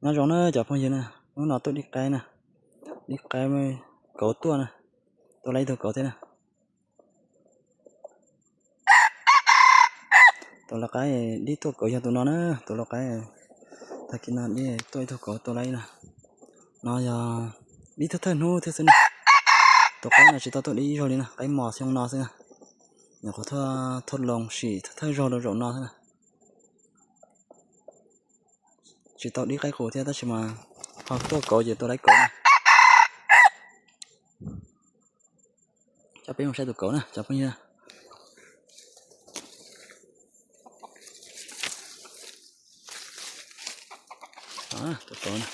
Nyob zoo na cov phooj ywg na, hnub no tuaj dib qaib na, dib qaib, kauv tuaj na, tuaj laib ib tug kauv thiab na. Tus lau qaib dib tuaj kauv yog tus no na, tus lau qaib tag kis no dib tuaj ib tug kauv tuaj laib na. No yog dib thawj thawj hnub thiab xwb na. Tus qaib no tsis tau tuaj dib ib zaug li na, qaib mos xyoo no xwb na. Nyuam qhuav tuaj, tuaj loo sim thawj zaug rau zaum no xwb na. Tsis tau dib qaib qus thiab tab sis mas ho tuaj kauv ces tuaj laib kauv na. Coj peb mus saib tus kauv na cov phooj ywg. Tus kauv na,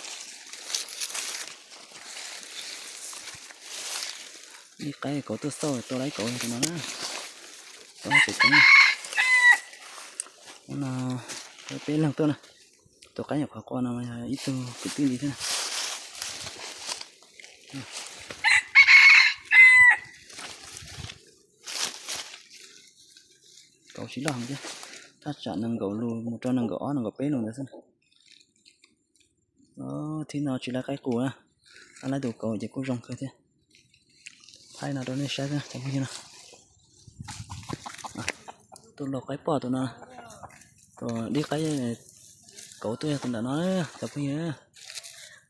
dib qaib kauv tuaj xauj tuaj laib kauv tus no na. Kauv pem roob na. Hnub no peb leeg tuaj na. Tus qaib nyuam qhuav qua no mas yog ib tug kwv tij li thiab na. Kauv tsis loj heev thiab, thaj tsam nees nkaum lus mus rau nees nkaum ob nees nkaum peb lus ntawd xwb na. Thib no tsis laib qaib qus na, laib tus kauv ces kuj zoo kawg thiab. Thaij no rau nej saib xwb cov phooj ywg na. Tus lau qaib poj tus no, tus dib qaib kauv tuaj yog tus ntawm no cov phooj ywg.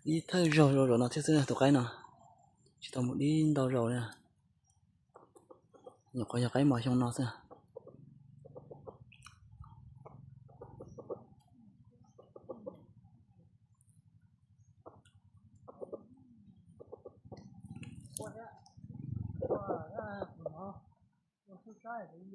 Dib thawj zaug rau zaum no thiab xwb tus qaib no, tsis tau mus dib ntau zaus li. Nyuam qhuav yog qaib mos xyoo no xwb.